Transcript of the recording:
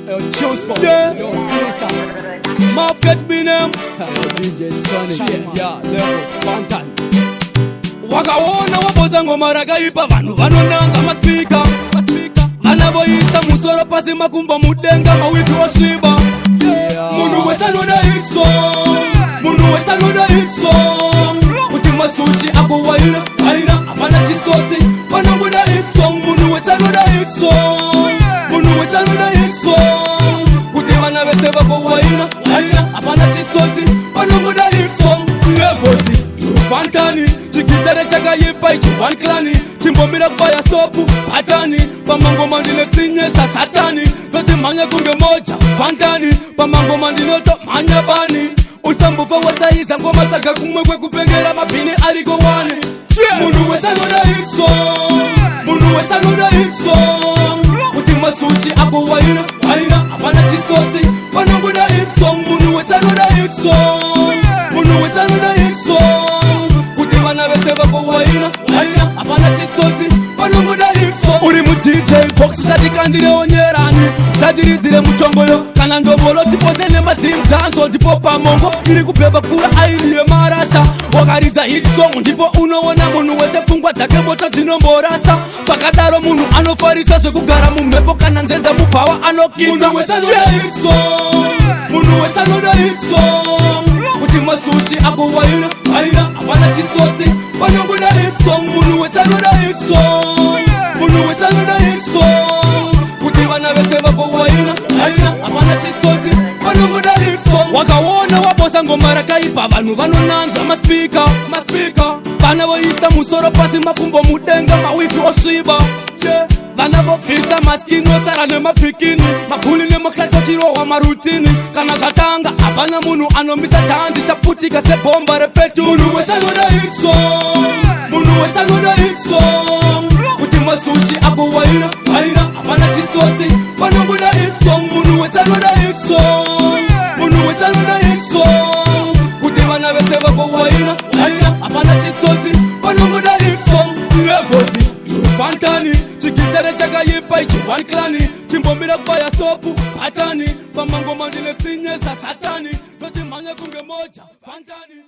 Yo, Chillspot. Yeah. Yo, Sinister. Mafket Binem. Yo, DJ Sonic. Yeah, Levels. Fantan. Wakaona wapoza ngoma rakaipa, vanhu vanonanzva maspika, vana voisa musoro pasi, makumbo mudenga, mawifi osviba. Munhu wese anoda hit song, munhu wese anoda hit song, kuti masuchi agowaira waira, hapana chitsotsi panongoda hit song. Munhu wese anoda hit song, munhu wese anoda hit song, kuti vana vese vagowaira waira, hapana chitsotsi panongoda hit song. Levels, Fantani, chigitare chakaipa ichi, one clan, chimbomira kubaya stop button. Pamangoma ndine tsinye sasatani, tochimhanya kunge moja fantani, pamangoma ndinotomhanya bani. Usambofa wasaiza ngoma, tsvaga kumwe kwekupengera, mabhini ariko wani. Munhu wese anoda hit song, munhu wese anoda hit song, kuti masuchi agowaira waira, hapana chitsotsi panongoda hit song. Munhu wese anoda hit song, munhu wese anoda hit song, kuti vana vese vagowaira waira, hapana chitsotsi panongoda hit song. Uri mu DJ box, usatikandirewo nyerani, usatiridzire muchongoyo kana ndombolo, tipose nemazimdanzo, ndipo pamongo iri kubhebha kura airi yemarasha. Wakaridza hit song, ndipo unoona munhu wese pfungwa dzake moto dzinomborasa. Pakadaro munhu anofarisa zvekugara mumhepo, kana nzenza mubhawa anokisa. Munhu wese anoda hit song, munhu wese anoda hit song, kuti masuchi agowaira waira, hapana chitsotsi panongoda hit song. Munhu wese anoda hit song, munhu wese anoda hit song, kuti vana vese vagowaira waira, hapana chitsotsi panongoda hit song. Wakaona waposa ngoma rakaipa, vanhu vanonanzva maspika, maspika, vana voisa musoro pasi, makumbo mudenga, mawifi osviba. Yeah. Vana vobvisa maskini, osara nemabhikini, mabhuli nemaklatso, chirohwa marutini. Kana zvatanga hapana munhu anomisa dhanzi, chaputika sebhomba repeturu. Munhu wese anoda hit song, munhu wese anoda hit song, kuti masuchi agowaira waira, hapana chitsotsi panongoda hit song. Munhu wese anoda hit song, munhu wese anoda hit song, kuti vana vese vagowaira waira, hapana chitsotsi panongoda hit song. Levels, Fantani, chigitare chakaipa ichi, one clan, chimbomira kubaya stop button, pamangoma ndine tsinye sasatani, tochimhanya kunge moja fantani.